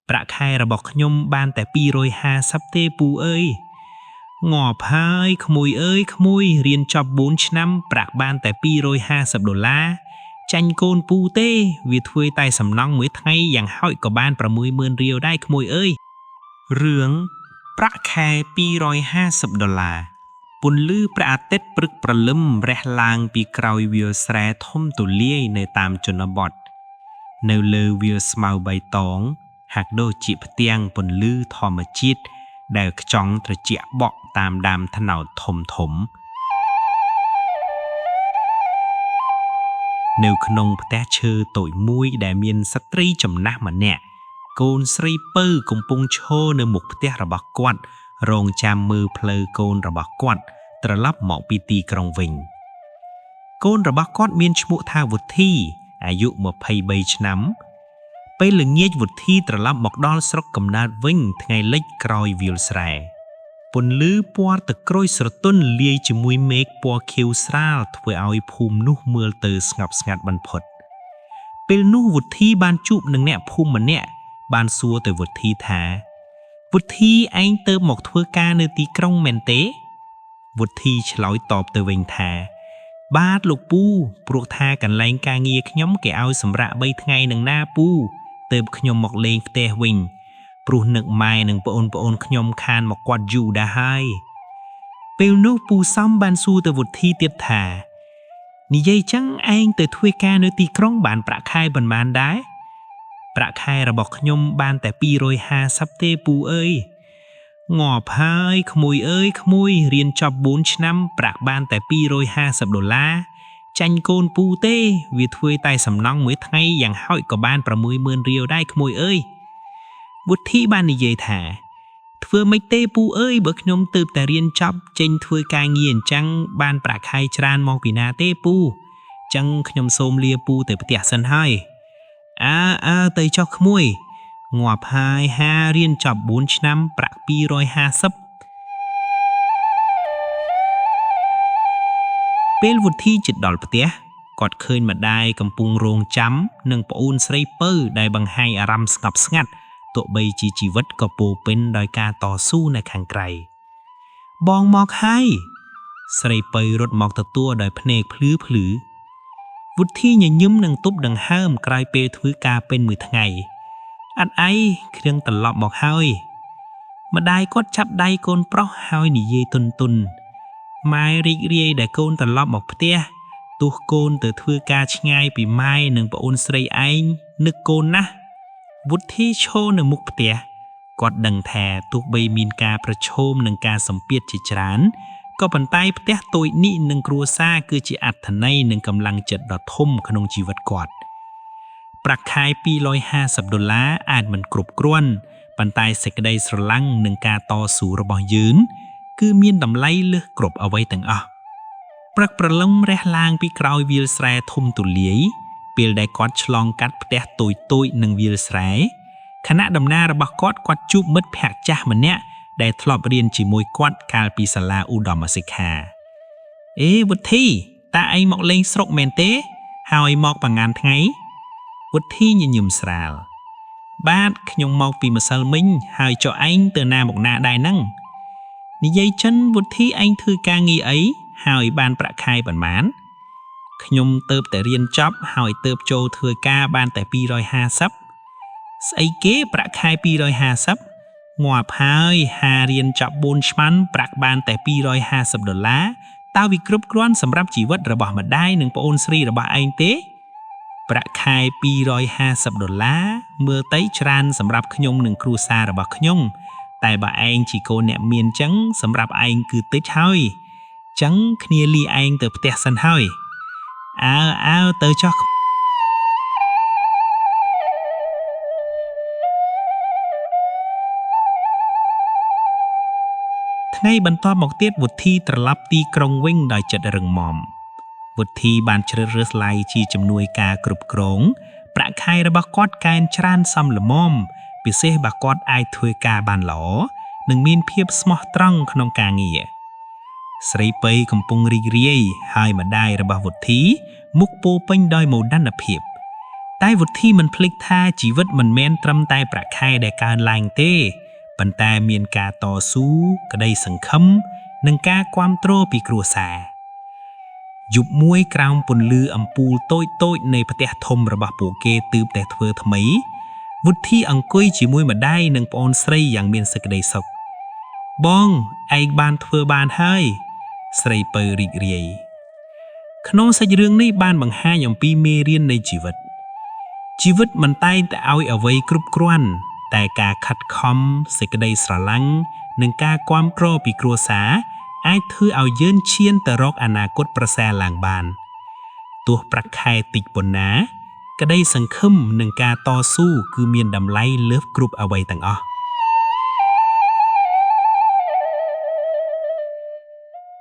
ប្រាក់ខែរបស់ខ្ញុំបានតែ250ទេពូអើយងាប់ហើយក្មួយអើយក្មួយរៀនចប់4ឆ្នាំប្រាក់បានតែ250ដុល្លារចាញ់កូនពូទេវាធ្វើតែសំណង់មួយថ្ងៃយ៉ាងហោចក៏បាន60000រៀលដែរក្មួយអើយ រឿងប្រាក់ខែ250ដុល្លារពន្លឺព្រះអាទិត្យព្រឹកព្រលឹមរះឡើងពីក្រោយវាលស្រែធំទូលាយនៅតាមជនបទនៅលើវាលស្មៅបៃតងហាក់ដូចជាផ្ទាំងពន្លឺធម្មជាតិដែលខ្ចង់ត្រជាក់បក់តាមដើមត្នោតធំធំ នៅក្នុងផ្ទះឈើតូចមួយដែលមានស្ត្រីចំណាស់ម្នាក់កូនស្រីពៅកំពុងឈរនៅមុខផ្ទះរបស់គាត់រងចាំមើលផ្លូវកូនរបស់គាត់ត្រឡប់មកពីទីក្រុងវិញ កូនរបស់គាត់មានឈ្មោះថាវុធីអាយុ23ឆ្នាំ ពេលល្ងាចវុធីត្រឡប់មកដល់ស្រុកកំណើតវិញថ្ងៃលិចក្រោយវាលស្រែពន្លឺពណ៌ទឹកក្រូចស្រទន់លាយជាមួយមេឃពណ៌ខៀវស្រាលធ្វើឲ្យភូមិនោះមើលទៅស្ងប់ស្ងាត់បំផុត ពេលនោះវុធីបានជួបនឹងអ្នកភូមិម្នាក់បានសួរទៅវុធីថាវុធីឯងទៅមកធ្វើការនៅទីក្រុងមែនទេវុធីឆ្លើយតបទៅវិញថា បាទលោកពូព្រោះថាកន្លែងការងារខ្ញុំគេឲ្យសម្រាក3ថ្ងៃនឹងណាពូទៅខ្ញុំមកលេងផ្ទះវិញព្រោះនឹកម៉ែនិងប្អូនប្អូនខ្ញុំខានមកគាត់យូរដែរហើយពេលនោះពូសំបានសួរទៅវុធីទៀតថានិយាយចឹងឯងទៅធ្វើការនៅទីក្រុងបានប្រាក់ខែប៉ុន្មានដែរប្រាក់ខែរបស់ខ្ញុំបានតែ250ទេពូអើយងាប់ហើយក្មួយអើយក្មួយរៀនចប់4ឆ្នាំប្រាក់បានតែ250ដុល្លារចាញ់កូនពូទេវាធ្វើតែសំណង់មួយថ្ងៃយ៉ាងហោចក៏បាន60000រៀលដែរក្មួយអើយវុធីបាននិយាយថាធ្វើម៉េចទេពូអើយបើខ្ញុំទើបតែរៀនចប់ចេញធ្វើការងារអញ្ចឹងបានប្រាក់ខែច្រើនមកពីណាទេពូចឹងខ្ញុំសូមលាពូទៅផ្ទះសិនហើយអើអើទៅចុះក្មួយងាប់ហើយហារៀនចប់4ឆ្នាំប្រាក់250ពេលវុធីជិតដល់ផ្ទះគាត់ឃើញម្ដាយកំពុងរងចាំនិងប្អូនស្រីពៅដែលបង្ហាញអារម្មណ៍ស្ងប់ស្ងាត់ទោះបីជាជីវិតក៏ពោរពេញដោយការតស៊ូនៅខាងក្រៅបងមកហើយស្រីពៅរត់មកទទួលដោយភ្នែកភ្លឺភ្លឺវុធីញញឹមនឹងទប់ដង្ហើមក្រោយពេលធ្វើការពេញមួយថ្ងៃអត់អីគ្រឿងត្រឡប់មកហើយម្ដាយគាត់ចាប់ដៃកូនប្រុសហើយនិយាយទន់ទន់ម៉ែរីករាយដែលកូនត្រឡប់មកផ្ទះទោះកូនទៅធ្វើការឆ្ងាយពីម៉ែនិងប្អូនស្រីឯងនឹកកូនណាស់វុធីឈរនៅមុខផ្ទះគាត់ដឹងថាទោះបីមានការប្រឈមនឹងការសម្ពាធជាច្រើនក៏ប៉ុន្តែផ្ទះតូចនេះនិងគ្រួសារគឺជាអត្ថន័យនិងកម្លាំងចិត្តដ៏ធំក្នុងជីវិតគាត់ប្រាក់ខែ250ដុល្លារអាចមិនគ្រប់គ្រាន់ប៉ុន្តែសេចក្តីស្រឡាញ់និងការតស៊ូរបស់យើងគឺមានតម្លៃលើសគ្រប់អ្វីទាំងអស់ព្រឹកព្រលឹមរះឡើងពីក្រោយវាលស្រែធំទូលាយពេលដែលគាត់ឆ្លងកាត់ផ្ទះតូចៗនិងវាលស្រែខណៈដំណើររបស់គាត់គាត់ជួបមិត្តភក្តិចាស់ម្នាក់ដែលធ្លាប់រៀនជាមួយគាត់កាលពីសាលាឧត្តមសិក្ខាអេវុធីតាឯងមកលេងស្រុកមែនទេហើយមកបង្ងានថ្ងៃវុធីញញឹមស្រាលបាទខ្ញុំមកពីម្សិលមិញហើយចុះឯងទៅណាមកណាដែរហ្នឹងនិយាយចិនវុធីឯងធ្វើការងារអីហើយបានប្រាក់ខែប៉ុន្មានខ្ញុំទៅតែរៀនចប់ហើយទៅចូលធ្វើការបានតែ250ស្អីគេប្រាក់ខែ250ងាប់ហើយហារៀនចប់4ឆ្នាំប្រាក់បានតែ250ដុល្លារតើវាគ្រប់គ្រាន់សម្រាប់ជីវិតរបស់ម្ដាយនិងប្អូនស្រីរបស់ឯងទេប្រាក់ខែ250ដុល្លារមើលទៅច្រើនសម្រាប់ខ្ញុំនិងគ្រួសាររបស់ខ្ញុំតែបើឯងជាកូនអ្នកមានចឹងសម្រាប់ឯងគឺតិចហើយចឹងគ្នាលីឯងទៅផ្ទះសិនហើយអើអើទៅចុះថ្ងៃបន្ទាប់មកទៀតវុធីត្រឡប់ទីក្រុងវិញដោយចិត្តរឹងមាំវុធីបានជ្រើសរើសឡៃជាជំនួយការគ្រប់គ្រងប្រាក់ខែរបស់គាត់កែនច្រើនសមល្មមពិសេសបើគាត់អាចធ្វើការបានល្អនិងមានភាពស្មោះត្រង់ក្នុងការងារស្រីពៃកំពុងរីករាយហើយម្ដាយរបស់វុធីមុខពោពេញដោយមោទនភាព តែវុធីមិនភ្លេចថាជីវិតមិនមែនត្រឹមតែប្រាក់ខែដែលកើនឡើងទេប៉ុន្តែមានការតស៊ូក្តីសង្ឃឹមនិងការគាំទ្រពីគ្រួសារយប់មួយក្រោមពន្លឺអំពូលតូចៗនៃផ្ទះធំរបស់ពួកគេទើបតែធ្វើថ្មីវុធីអង្គុយជាមួយម្ដាយនិងប្អូនស្រីយ៉ាងមានសេចក្តីសុខបងឯងបានធ្វើបានហើយស្រីពៅរីករាយក្នុងសាច់រឿងនេះបានបង្ហាញអំពីមេរៀននៃជីវិត ជីវិតមិនតែងតែឲ្យអ្វីគ្រប់គ្រាន់តែការខិតខំសេចក្តីស្រឡាញ់និងការគាំទ្រពីគ្រួសារអាចធ្វើឲ្យយើងឈានទៅរកអនាគតប្រសើរឡើងបានទោះប្រាក់ខែតិចប៉ុណ្ណា ក្តីសង្ឃឹមនិងការតស៊ូគឺមានតម្លៃលើសគ្រប់អ្វីទាំងអស់។